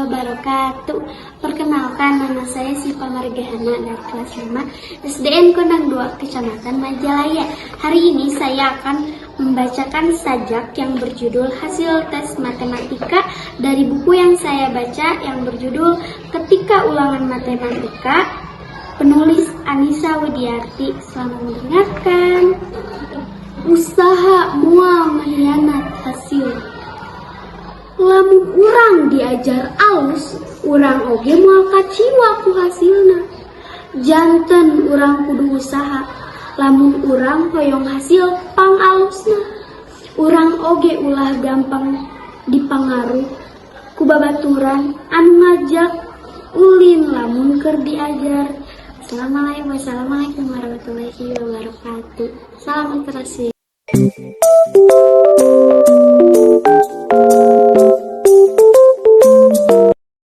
wabarakatuh. Perkenalkan, nama saya Sipa Margahana dari kelas 5 SDN Kondang 2, Kecamatan Majalaya. Hari ini saya akan membacakan sajak yang berjudul Hasil Tes Matematika dari buku yang saya baca yang berjudul Ketika Ulangan Matematika, penulis Anissa Widiarti. Selamat mendengarkan. Usaha moal mengkhianat hasil. Lamun urang diajar alus, urang oge moal kaciwa ku hasilna. Janten urang kudu usaha lamun urang hoyong hasil pang alusna. Urang oge ulah gampang dipangaruh ku babaturan anu ngajak ulin lamun keur diajar. Assalamualaikum, wassalamualaikum warahmatullahi wabarakatuh. Salam literasi.